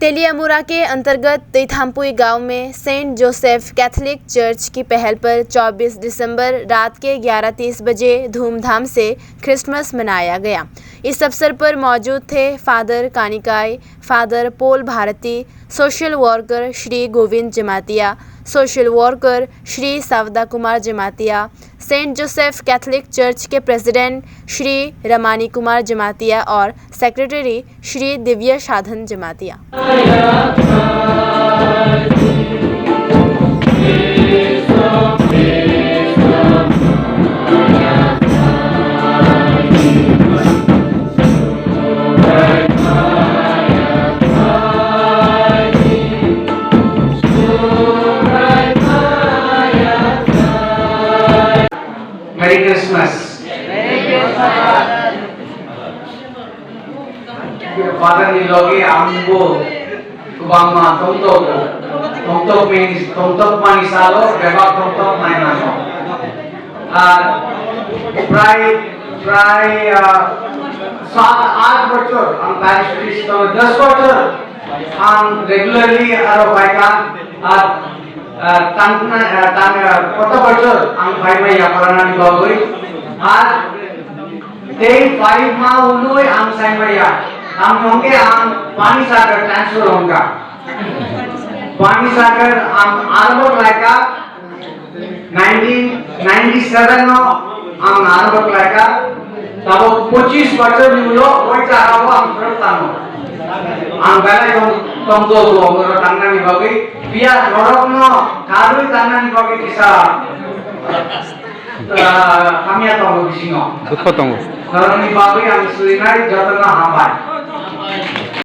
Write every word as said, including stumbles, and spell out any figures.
तेलियामुरा के अंतर्गत तेथामपुई गांव में सेंट जोसेफ कैथोलिक चर्च की पहल पर चौबीस दिसंबर रात के ग्यारह तीस बजे धूमधाम से क्रिसमस मनाया गया। इस अवसर पर मौजूद थे father Kanikai, father Paul Bharati, social worker Shri Govind Jamatia, social worker Shri Savda Kumar Jamatia, Saint Joseph Catholic church के प्रेसिडेंट श्री रमानी कुमार जमातिया और सेक्रेटरी श्री दिव्य साधन Jamatia. Merry Christmas. Father ni logi ambo kubangma tongtogo. Tongtok means tongtok mani salo bebak tongtok nai mano. Ar prai prai ah, sat aath bochor ang parish priest to das bochor ang regularly aro paikha. Ar ah, tangna ah, tang ah, koto bochor ang paimaya paranani bagwi. Ar Tei five ma unui ang saimaya. Ang thongke ang Panisagar transfer wngkha. Panisagar ang arbo klaika nineteen ninety-seven no ang arbo klaika. Tabo pochis bosor ni ulo oi jaga o ang phwrwk tango. Ang belai tong tongjo bo oro tangnani bagwi. Pia borok no karwi tangnani bagwi kisa Ah, hamya tongo bisingo. Dukho tongo. Norokni bagwi ang swinai jotono hambai.